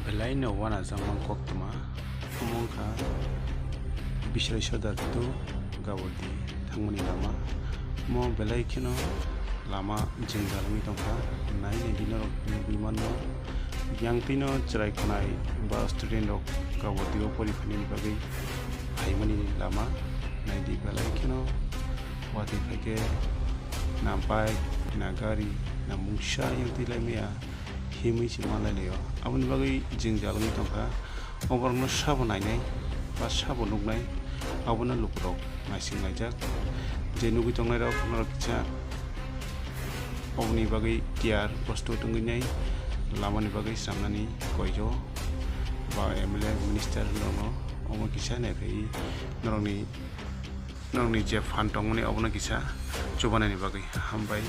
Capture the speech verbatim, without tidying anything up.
Belai no uanajak mang koktwma, omo wngkha Biswai Sodar to Gawati thangmani lama. Omo belai kheno lama jwngjal wngwi tongkha, nai naidi norok nugwi mano. Yang twi no chwrai khwnai ba student rok Gawati o pori phainani bagwi phaimani lama naidi belai kheno watwi phaikhe na bike, na gari, na mungsa yang twi lai maya himwi se manlai laio. Aboni bagwi jwngjal wngwi tongkha. O borokno sabo nainai ba sabo nuknai, abono lukurok naising laijak. Je nugwi tongnairok norok kisa oboni bagwi tiyar kosto tongwi nai, lamani bagwi swnamnani koijo ba M L A minister rokno omo kisa naiphaiwi norokni, norokni je phan tongmani obono kisa chubanani bagwi hambai.